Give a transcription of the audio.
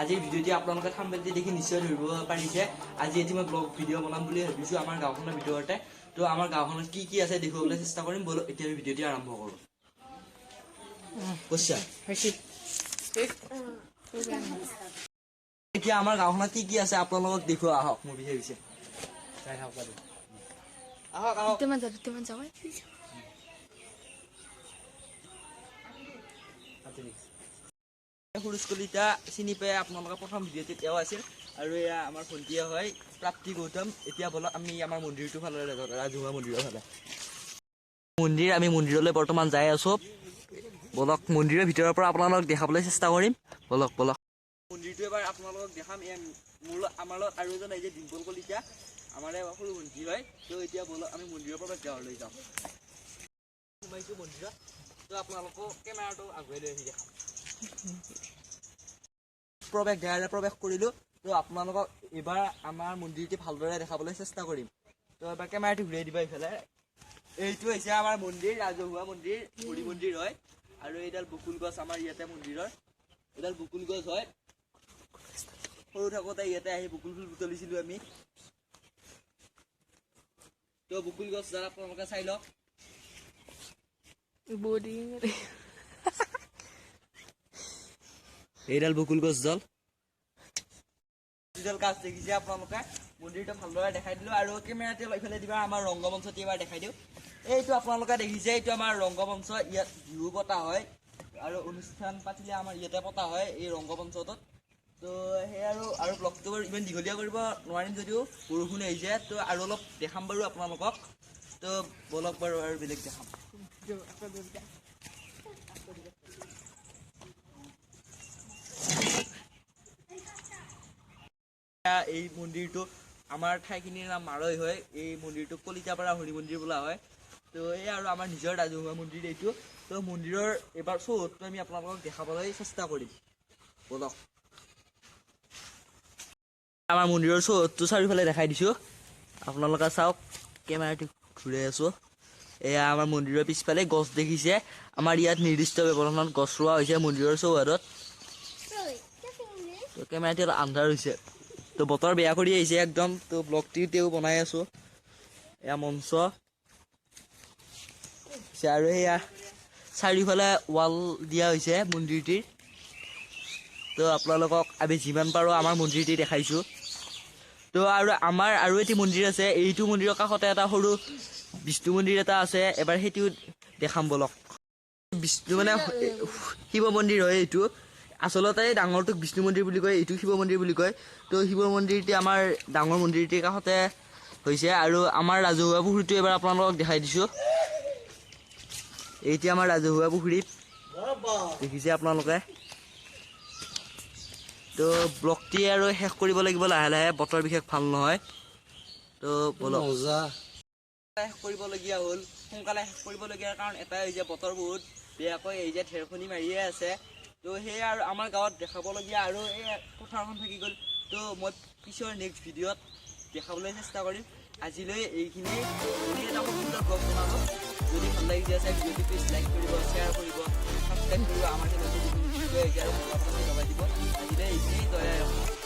আজিৰ ভিডিঅ'টি আপোনালোকে থাম্বনেইলটি দেখি নিশ্চয় ধৰিব পাৰিছে। আজি এটি মই ব্লগ ভিডিঅ' বনাম বুলি ভাবিছোঁ আমাৰ গাঁওখনৰ ভিতৰতে। তো আমাৰ গাঁওখনত কি কি আছে দেখুৱাবলৈ চেষ্টা কৰিম। ব'লক, এতিয়া আমি ভিডিঅ'টি আৰম্ভ কৰোঁ। বুজিছা? হৈছে। এতিয়া আমাৰ গাঁওখনত কি কি আছে আপোনালোকক দেখুওৱা। আহক, মোৰ পিছে পিছে যাই থাকক বাৰু। আহক, আহক। দুটামান যাওঁ, দুটামান যাওঁ। সুৰুজ কলিতা চিনি পাই আপোনালোকে, প্ৰথম ভিডিঅ'টোত তেওঁ আছিল। আৰু এয়া আমাৰ ভণ্টিয়ে হয়, প্ৰাপ্তি গৌতম। এতিয়া ব'লক, আমি আমাৰ মন্দিৰটোৰ ফালে যাওঁ, ৰাজহুৱা মন্দিৰৰ ফালে। মন্দিৰ, আমি মন্দিৰলৈ বৰ্তমান যাই আছো। ব'লক, মন্দিৰৰ ভিতৰৰ পৰা আপোনালোকক দেখাবলৈ চেষ্টা কৰিম। ব'লক, ব'লক। মন্দিৰটো এবাৰ আপোনালোকক দেখাম। এয়া মোৰ আমাৰ লগত আৰু এজন আহিছে, ডিম্পল কলিতা, আমাৰে সৰু ভণ্টি হয়। তো এতিয়া ব'লক, আমি মন্দিৰৰ পৰা গাঁৱলৈ যাওঁ। সোমাইছোঁ মন্দিৰত। তো আপোনালোকক কেমেৰাটো আগুৱাই লৈ আহি দেখাম। প্ৰৱেশ দ্বাৰেৰে প্ৰৱেশ কৰিলোঁ। তো আপোনালোকক এইবাৰ আমাৰ মন্দিৰটি ভালদৰে দেখাবলৈ চেষ্টা কৰিম। তো এবাৰ কেমেৰাটো ঘূৰাই দিবা ইফালে। এইটো হৈছে আমাৰ মন্দিৰ, ৰাজহুৱা মন্দিৰ, হৰি মন্দিৰ হয়। আৰু এইডাল বকুল গছ, আমাৰ ইয়াতে মন্দিৰৰ এইডাল বকুল গছ হয়। সৰু থাকোঁতে ইয়াতে আহি বকুল ফুল বুটলিছিলোঁ আমি। তো বকুল গছডাল আপোনালোকে চাই লওক। বৰিং। এইডাল বকুল গছডাল, যিডাল গাছ দেখিছে আপোনালোকে। মন্দিৰটো ভালদৰে দেখাই দিলো। আৰু কেমেৰাটো ইফালে দিবা, আমাৰ ৰংগমঞ্চটি এবাৰ দেখাই দিওঁ। এইটো আপোনালোকে দেখিছে, এইটো আমাৰ ৰংগমঞ্চ। ইয়াত বিহু পতা হয় আৰু অনুষ্ঠান পাতিলে আমাৰ ইয়াতে পতা হয় এই ৰংগমঞ্চটোত। তো সেই আৰু ব্লগটো বাৰু ইমান দীঘলীয়া কৰিব নোৱাৰিম যদিও বৰষুণ আহিছে। তো আৰু অলপ দেখাম বাৰু আপোনালোকক। তো ব'লক বাৰু, আৰু বেলেগ দেখাম। এই মন্দিৰটো, আমাৰ ঠাইখিনিৰ নাম মাৰৈ হয়। এই মন্দিৰটোক কলিতাপাৰা হৰি মন্দিৰ বোলা হয়। তো এই আৰু আমাৰ নিজৰ ৰাজহুৱা মন্দিৰ এইটো। তো মন্দিৰৰ এইবাৰ চৌহদটো আমি আপোনালোকক দেখাবলৈ চেষ্টা কৰিম। ব'লক, আমাৰ মন্দিৰৰ চৌহদটো চাৰিওফালে দেখাই দিছোঁ। আপোনালোকে চাওক, কেমেৰাটো ঘূৰাই আছোঁ। এয়া আমাৰ মন্দিৰৰ পিছফালে গছ দেখিছে। আমাৰ ইয়াত নিৰ্দিষ্ট ব্যৱধানত গছ ৰোৱা হৈছে মন্দিৰৰ চৌহদত। তো কেমেৰাটো অলপ আন্ধাৰ হৈছে। তো বতৰ বেয়া কৰি আহিছে একদম। তো ব্লগটো তেওঁ বনাই আছো। এয়া মঞ্চ হৈছে আৰু সেয়া চাৰিওফালে ৱাল দিয়া হৈছে মন্দিৰটিৰ। তো আপোনালোকক আমি যিমান পাৰোঁ আমাৰ মন্দিৰটি দেখাইছোঁ। তো আৰু আমাৰ আৰু এটি মন্দিৰ আছে। এইটো মন্দিৰৰ কাষতে এটা সৰু বিষ্ণু মন্দিৰ এটা আছে। এবাৰ সেইটো দেখাম ব'লক। বিষ্ণু মানে শিৱ মন্দিৰ হয় এইটো। আচলতে এই ডাঙৰটোক বিষ্ণু মন্দিৰ বুলি কয়, এইটো শিৱ মন্দিৰ বুলি কয়। তো শিৱ মন্দিৰটি আমাৰ ডাঙৰ মন্দিৰটিৰ কাষতে হৈছে। আৰু আমাৰ ৰাজহুৱা পুখুৰীটো এবাৰ আপোনালোকক দেখাই দিছোঁ। এইটি আমাৰ ৰাজহুৱা পুখুৰী, দেখিছে আপোনালোকে। তো ব্লগটি আৰু শেষ কৰিব লাগিব লাহে লাহে, বতৰ বিশেষ ভাল নহয়। তো ব'লক। শেষ কৰিবলগীয়া হ'ল। সোনকালে শেষ কৰিবলগীয়াৰ কাৰণ এটাই হৈছে, বতৰ বহুত বেয়াকৈ আহিছে, ঢেৰকনি মাৰিয়ে আছে। তো সেয়ে আৰু আমাৰ গাঁৱত দেখাবলগীয়া আৰু এই পথাৰখন থাকি গ'ল। তো মই পিছৰ নেক্সট ভিডিঅ'ত দেখাবলৈ চেষ্টা কৰিম। আজিলৈ এইখিনি। এটা খুব সুন্দৰ ব্লগ বনালোঁ। যদি ভাল লাগিছে চাই ভিডিঅ'টো, প্লিজ লাইক কৰিব, শ্বেয়াৰ কৰিব, ছাবস্ক্ৰাইব কৰিব আমাৰ চেনেলটো আৰু দবাই দিব। আজিলৈ এইখিনি। জয় আই অসম।